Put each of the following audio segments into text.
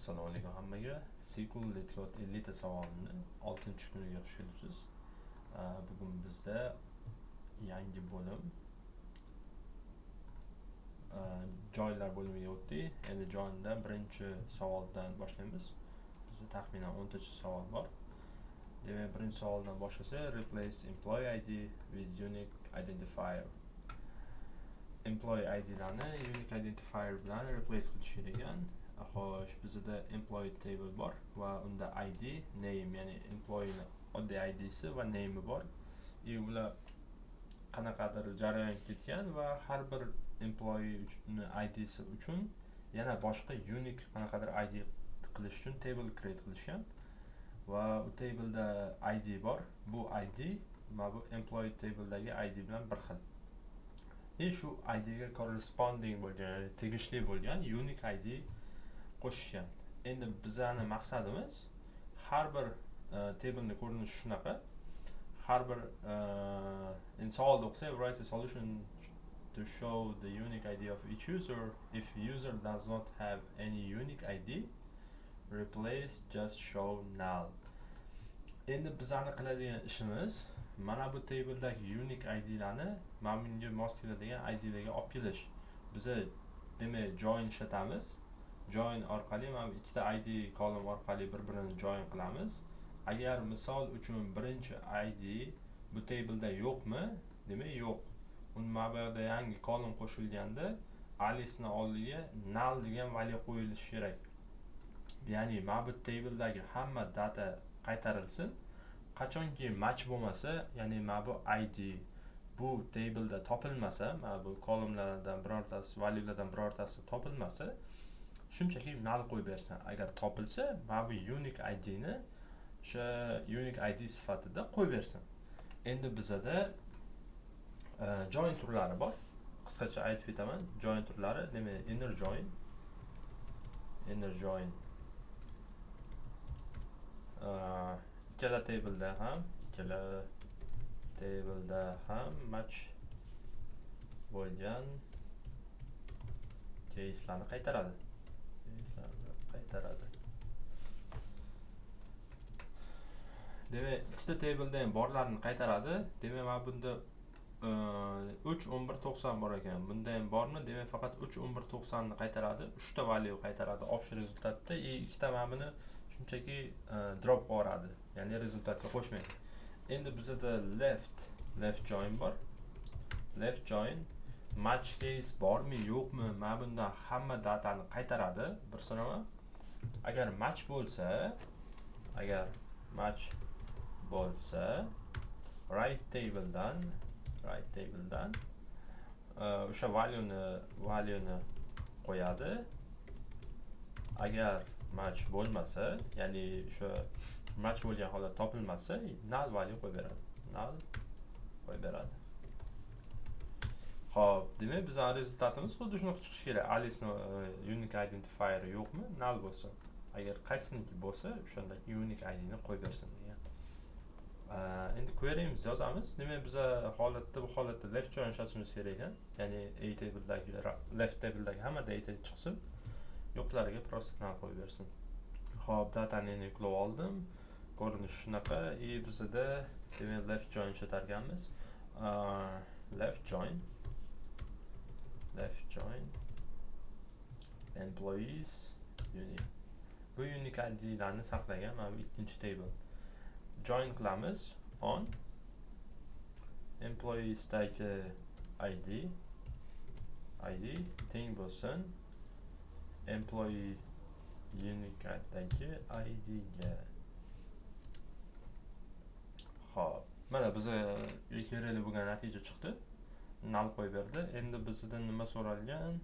Assalomu alaykum hammaga. SQL LeetCode 50 ta savolini 6-kuniga xush kelibsiz. Bugun bizda yangi bo'lim, joinlar bo'limiga o'tdik. Endi joinda birinchi savoldan boshlaymiz. Bizda taxminan 10 tacha savol bor. Demak, birinchi savoldan boshlasak, replace employee ID with unique identifier. Employee IDlarni unique identifier bilan replace qilish kerak ekan. Xo'sh, bizda employee table bor va unda ID, name, ya'ni employeeni oddiy IDsi va name'i bor. И ular qanaqadir jarayon ketgan va har bir employee IDsi uchun yana boshqa unique qanaqadir ID qilish uchun table create qilishgan va u tableda ID bor. Bu ID mana bu employee tabledagi ID bilan bir xil. И shu IDga corresponding bo'lgan, ya'ni tegishli bo'lgan unique ID qo'shishgan. Endi bizani maqsadimiz har bir tableni ko'rinishi shunaqa. Har bir endi savolda o'qisak, write a solution to show the unique ID of each user. If user does not have any unique ID, replace just show null. Endi bizani qiladigan ishimiz mana bu tabledagi unique IDlarni mana bunga mos keladigan IDlarga olib kelish. Biza demak join ishlatamiz. Join orqali mana bu ikkita ID column orqali bir-birini join qilamiz. Agar misol uchun birinchi ID bu tableda yo'qmi? Demak, yo'q. Uni mana bu yerda yangi column qo'shilganda aliasni oldiga null degan value qo'yilishi kerak. Ya'ni mana bu tabledagi hamma data qaytarilsin. Qachonki match bo'lmasa, ya'ni mana bu ID bu tableda topilmasa, mana bu columnlardan birortasi, valuelardan birortasi topilmasa, shunchaki null qo'yib bersin. Agar topilsa, mana bu unique IDni o'sha unique ID sifatida qo'yib bersin. Endi bizada join turlari bor. Qisqacha aytib ketaman. Join turlari, demak, inner join, inner join ikkala tableda ham match bo'lgan caselarni qaytaradi. Caselarni qaytaradi. Demak, ikkita tableda ham borlarini qaytaradi. Demak, mana bunda 3 11 90 bor ekan. Bunda ham bormi? Demak, faqat 3 11 90 ni qaytaradi. 3 ta value qaytaradi общий результат da и ikkita mana buni shunchaki drop qilib yuboradi. Ya'ni результат ga qo'shmaydi. Endi bizada left join bor. Left join match case bormi, yo'qmi, mana bundan hamma datani qaytaradi bir sanama. Agar match bo'lsa, right tabledan o'sha value'ni qo'yadi. Agar match bo'lmasa, ya'ni o'sha match bo'lgan holat topilmasa, null value qo'yib beradi. Null qo'yib beradi. Xo'p, demak, bizning результат imiz xuddi shunaqa chiqishi kerak. Aliasni unique identifier yo'qmi? Null bo'lsin. Agar qaysiniki bo'lsa, o'shanda unique IDni qo'yib bersin degan. Endi queryimizni yozamiz. Demak, biza holatda bu holatda left join ishlatishimiz kerak ekan. Ya'ni A tabledagi, left tabledagi hamma data chiqsin. Yo'qlariga просто null qo'yib bersin. Xo'p, datani endi yuklab oldim. Ko'rinishi shunaqa. И bizada demak left join ishlatar ekanmiz. Left join employees unique. Bu unique IDlarni saqlagan mana bu ikkinchi table. Join qilamiz on employeesdagi ID teng bo'lsin employee unique ID ga. Xo'p, mana bizga kerakli bo'lgan natija chiqdi. Null qo'yib berdi. Endi bizdan nima so'ralgan?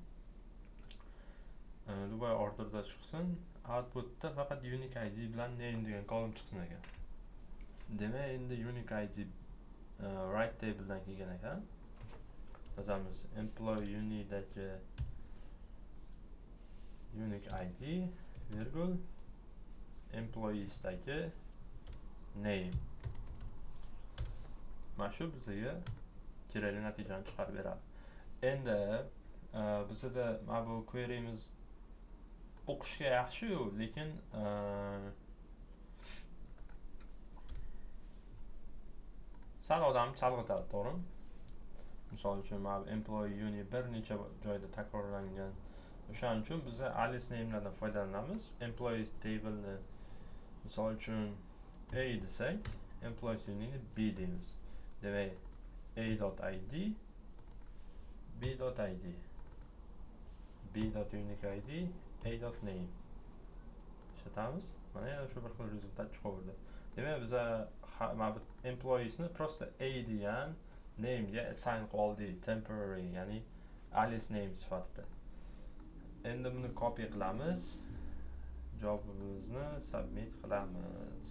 Любой orderda chiqsin. Outputda faqat unique ID bilan name degan column chiqsin ekan. Demak, endi unique ID right tabledan kelgan ekan. Yozamiz employee unidagi unique ID virgul employeesdagi name. Mana shu bizga kerakli natijani chiqarib beradi. Endi bizada mana bu querymiz O'qishga yaxshi-yu, lekin sal odamni chalg'itadi, to'g'rimi? Misol uchun, mana bu employee uni bir necha joyda takrorlangan. O'shaning uchun biz alias name'lardan foydalanamiz. Employee table'ni misol uchun A desak, employee unini B deymiz. Demak, A.id, B.id, B.unique ID, A.name ishlatamiz. Mana yana shu bir xil rezultat chiqaverdi. Demak, biz mana bu employeesni просто A degan name'ga assign qilib oldik, temporary, ya'ni alias name sifatida. Endi buni copy qilamiz. Javobimizni submit qilamiz.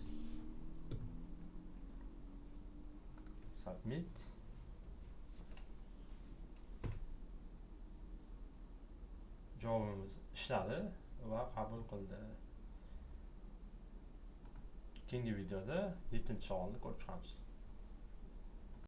Submit. Javobimiz ishladi va qabul qildi. Keyingi videoda 7-savolni ko'rib chiqamiz.